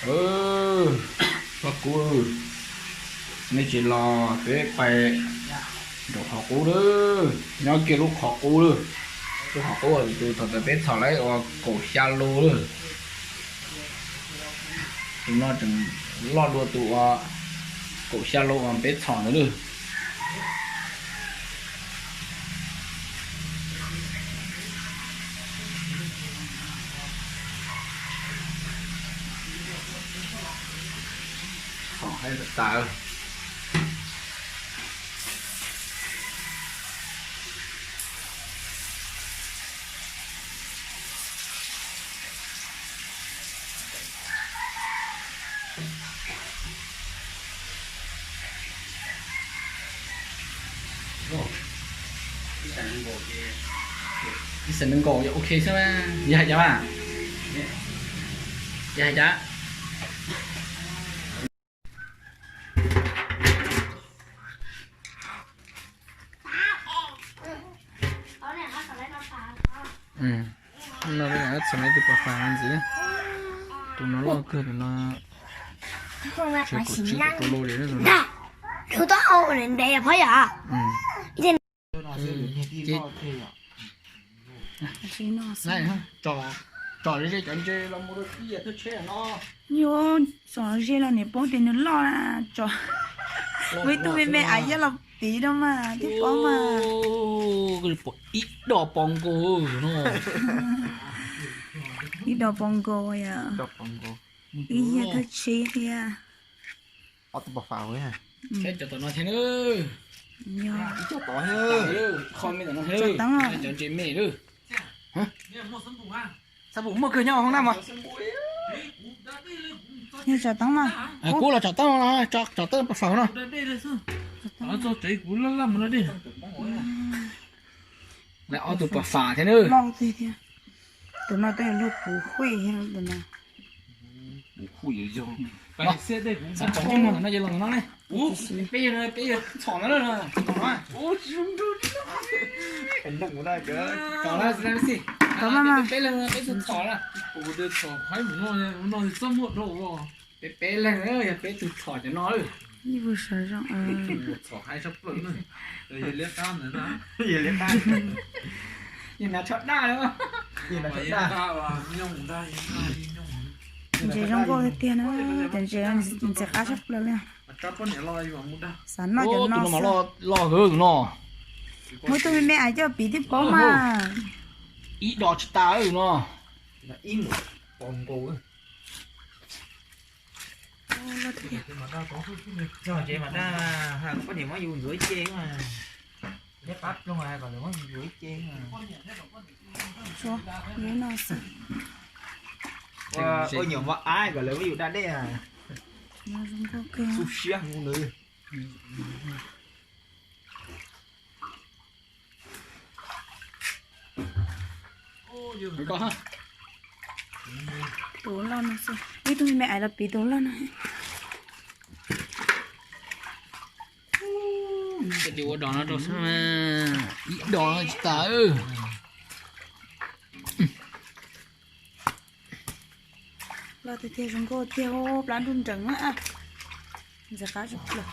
Txoj kub, nej tsis los peb pais nraum qhov qub lawm, nyob kiag lub qhov qub lawm. Lub qhov qub tus thaum ntawd peb txhom lawm uas kaum xya lus lawm. Tus no tseem loj dua tus uas kaum xya lus uas peb txhom ntawd lawm. Ib xees nees nkaum, ok xwb mas. Yog hais cas mas? Yog hais cas? No peb txhom tus pas fas no ntxiv. Tus no loj kawg, tus no tsis kaum tsib kaum rau lus li. Tsom ze ze cov ntses los mus rau ib yam thaj tsheb no. Nyuj, tsom ze los niam paub tias nws loj na. Tsom, muaj ib tug me me aiv coj los piv rau mas thiaj paub mas. Ib dos pov nkaus no. Ib dos pov nkaus yom. Ib yam thaj tsheb thiab. Ob tug pas fas thiab. Cov tom no thiab na. Ib co tod thiab. Qhov me tom no thiab. Cov ntses me lawm. Xab pum muaj kawg nyob hauv naj mas. Yog tsom teeb mas. Kuv los tsom teeb no, tsom teeb pas fam no. Lawv ob tug pas fam thiab na. Tus no twb yog lub puv huj thiab tus no. Xav pom ntsej muag ntawm no ces los ntawm no ne. Peb yawg, peb yawg txhom no na, txhom no. Txhom no, peb leeg peb tug txhom na. Txhom haib mus no, no txhob muaj dhau. Peb peb leeg yog peb tug txhom cov no. Txhom haib tshaj plaws na. Yog liab qab ntawd na. Yog liab qab. Yog hnav tsho daj. Ntses zoo nkauj tiag tiag na, cov ntses ntxim qab tshaj plaws li. Xav noj cov no xwb. Loj heev no. Muaj tus me me aiv coj piv thiaj paub mas. Ib dos tsis tas no. Txog tsev mas daj, poj niam muab yus ntxuav ib ce mas. Liab qab ploog kom lawv muab yus ntxuav ib ce. Ua nyuam mos ab kom lawv muab yus da dej. Zoo nkauj kawg. Xub siab mus nws. Tus loj no xwb, ib tug me me aiv los piv tus loj no. Ua dos no rau xwb, ib dos tsis tas. Loj tiag tiag, zoo nkauj tiag, plab nruj nrees na. Ntxim qab tshaj plaws.